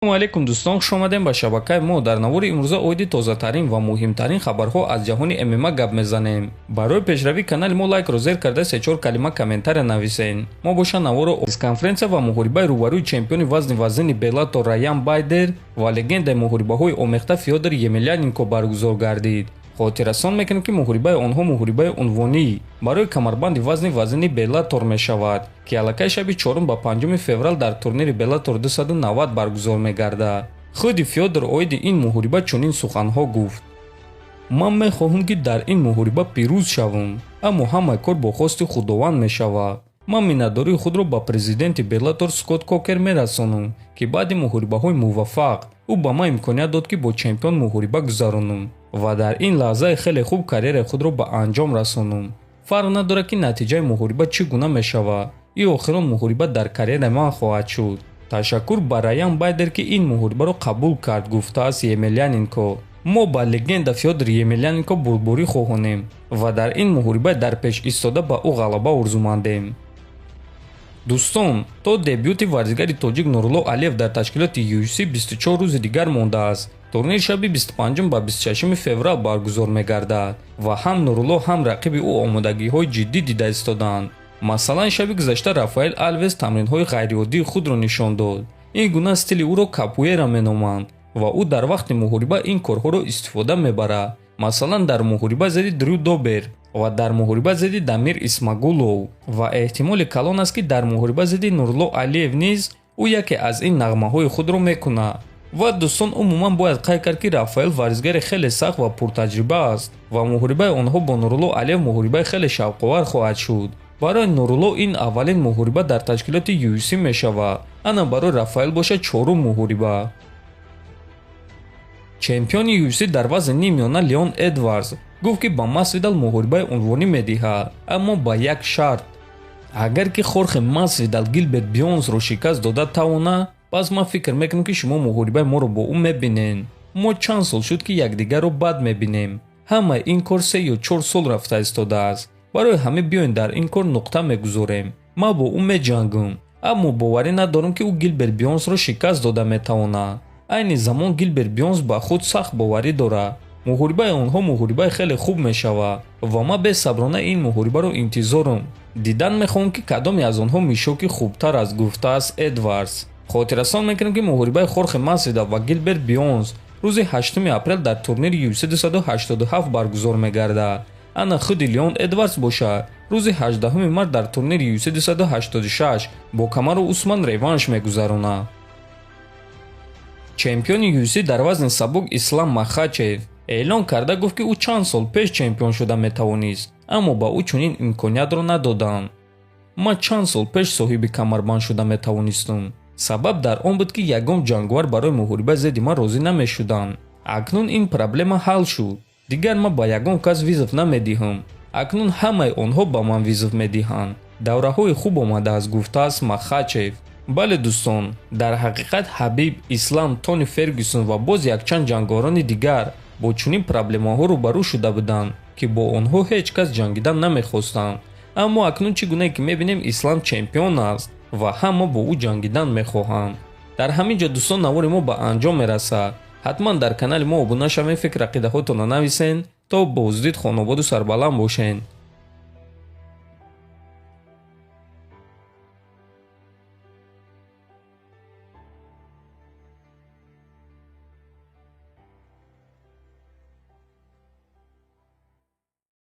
Ассалому алайкум, дӯстон, хуш омадем ба шабакаи мо. Дар навори имрӯза оиди тозатарин ва муҳимтарин хабарҳо аз ҷаҳони ММА гап мезанем. Барои пешравии канали мо лайкро зер карда, се-чор калима комментария нависен. Мо боша наворо конференсия ва муҳорибаи рӯбарӯи чемпиони вазни вазини Беллатор Раян Байдер ва легендаи муҳорибаҳои омехта Фёдор Емельяненко баргузор гардид. Хотиррасон мекунем, ки муҳорибаи онҳо муҳорибаи унвонӣ барои камарбанди вазни вазини Беллатор мешавад, ки аллакай шаби 4 ба 5 феврал дар турнири Беллатор 290 баргузор мегардад. Худи Фёдор оиди ин муҳориба чунин суханҳо гуфт: «Ман мехоҳам, ки дар ин муҳориба пирӯз шавам, аммо ҳамаи кор бо хости Худованд мешавад. Ман миннатдории худро ба президенти Беллатор Скотт Кокер мерасонам, ки баъди муҳорибаҳои муваффақ ӯ ба ман имконият дод, ки бо чемпион муҳориба гузаронам ва дар ин лаҳзаи хеле хуб карьераи худро ба анҷом расонам. Фарқ надорад, ки натиҷаи муҳориба чӣ гуна мешавад, ин охирон муҳориба дар карьераи ман хоҳад шуд. Ташаккур ба Раян Байдер, ки ин муҳорибаро қабул кард», гуфтааст Емельяненко. Мо ба легенда Фёдор Емельяненко бурдборӣ хоҳонем ва дар ин муҳориба дар пеш истода ба ӯ ғалаба орзумандем. Дӯстон, то дебюти варзигари тоҷик Нурулло Алиев дар ташкилоти UFC 24 рӯзи дигар мондааст. Турнир шаби 25 ба 26 феврал баргузор мегардад ва ҳам Нурулло, ҳам рақиби ӯ омодагиҳои ҷиддӣ дида истодаанд. Масалан, шаби гузашта Рафаэл Алвес тамринҳои ғайриоддии худро нишон дод. Ин гуна стили ӯро капуэра меноманд ва ӯ дар вақти муҳориба ин корҳоро истифода мебарад. Масалан, дар муҳориба зидди Дрю Добер ва дар муҳориба зидди Дамир Исмагулов, ва эҳтимоли калон аст, ки дар муҳориба зидди Нурулло Алиев низ ӯ яке аз ин нағмаҳои худро мекунад. Ва, дӯстон, умуман бояд қайд кард, ки Рафаэл варзигари хеле сахт ва пуртаҷриба аст ва муҳорибаи онҳо бо Нурулло Алиев муҳорибаи хеле шавқовар хоҳад шуд. Барои Нурулло ин аввалин муҳориба дар ташкилоти UFC мешавад, ана барои Рафаэл бошад чорум муҳориба. Чемпиони UFC дар вазни ниммиёна Леон Эдвардс гуфт, ки ба Масвидал муҳорибаи унвонӣ медиҳад, аммо ба як шарт: «Агар ки Хорхе Масвидал Гилберт Бёрнсро шикаст дода тавона, пас ман фикр мекунам, ки шумо муҳорибаи моро бо ӯ мебинед. Мо чанд сол шуд, ки якдигарро бад мебинем. Ҳамаи ин кор 3 ё 4 сол рафта истодааст. Барои ҳамин биёед, дар ин кор нуқта мегузорем. Ман бо ӯ меҷангам, аммо боварӣ надорам, ки ӯ Гилберт Бёрнсро шикаст дода метавонад. Айни замон Гилберт Бёрнс ба худ сахт боварӣ дорад. Муҳорибаи онҳо муҳорибаи хеле хуб мешавад ва ман бесаброна ин муҳорибаро интизорам. Дидан мехоҳам, ки кадоме аз онҳо мешоки хубтар аст», гуфтааст Эдвардс. Хотиррасон мекунем, ки муҳорибаи Хорхе Масвидал ва Гилберт Бёрнс рӯзи 8 апрел дар турнири UFC 287 баргузор мегардад. Ана худи Леон Эдвардс бошад, рӯзи 18 март дар турнири UFC 286 бо Камару Усман реванш мегузаронад. Чемпиони UFC дар вазни сабук Ислам Махачев эълон карда гуфт, ки ӯ чанд сол пеш чемпион шуда метавонист, аммо ба ӯ чунин имкониятро надоданд. «Ман чанд сол пеш соҳиби камарбанд шуда метавонистам. Сабаб дар он буд, ки ягон ҷанговар барои муҳориба зидди ман розӣ намешуданд. Акнун ин проблема ҳал шуд. Дигар ман ба ягон кас вызов намедиҳам. Акнун ҳамаи онҳо ба ман вызов медиҳанд. Давраҳои хуб омадааст», гуфтааст Махачев. Бале, дӯстон, дар ҳақиқат Ҳабиб, Ислам, Тони Фергюсон ва боз якчанд ҷанговарони дигар бо чунин проблемаҳо рӯбарӯ шуда буданд, ки бо онҳо ҳеҷ кас ҷангидан намехостанд. Аммо акнун, чӣ гунае ки мебинем, Ислам чемпион аст ва ҳама бо ӯ ҷангидан мехоҳанд. Дар ҳамин ҷо, дӯстон, навори мо ба анҷом мерасад. Ҳатман дар канали мо обуна шавед, фикр ақидаҳотонро нависен. То боздид, хонободу сарбаланд бошед.